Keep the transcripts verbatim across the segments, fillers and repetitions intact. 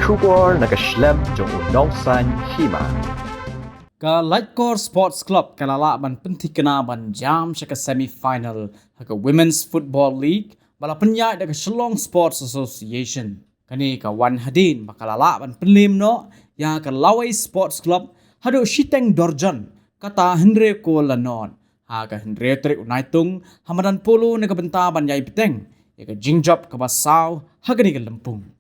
Khubor na ka shlem jong u nongsaiñ hima. Ka Laitkor Sports Club ka la lah ban pynthikna ban jam sha ka semi-final ha ka Women's Football League ba la pynïaid da ka Shillong Sports Association. Kane ka wan hadien ba ka la lah ban pynlem noh ïa ka lawei Sports Club haduh shiteng dorjon, kata hynriew kol la nod ha ka hynriew tarik u Naitung ha madan polo na ka bynta ban ïai bteng ïa ka jingjop kaba saw ha kane ka lympung.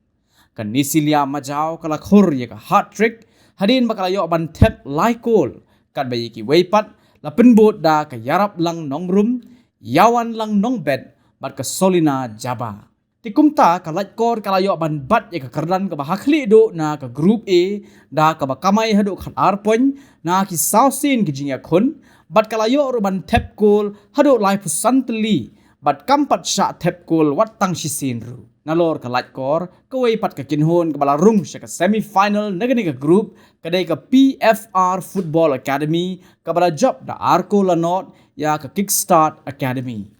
Ka Nisilia Majaw ka la khur ïa ka hat-trick hadien ba ka la ïoh ban thep lai kol, katba ïa kiwei pat la pynbud da ka Ïaraplang Nongrum, Ïawanlang Nongbet bad ka Solina Jaba. Te kumta ka Laitkor ka la ïoh ban bat ïa ka kyrdan kaba ha khlieh duh na ka Group A da kaba kamai haduh khatar point na ki saw sien ki jingïakhun, bad ka la ïoh ruh ban thep kol haduh laiphew san tylli, bad kam pat shah thep kol wat tang shisien ruh. Nalor ka Laitkor, kawei pat ka kynhun kaba la rung sha ka semi-final na kane ka group ka dei ka P F R Football Academy kaba la jop da ar kol la nod ïa ka Kickstart Academy.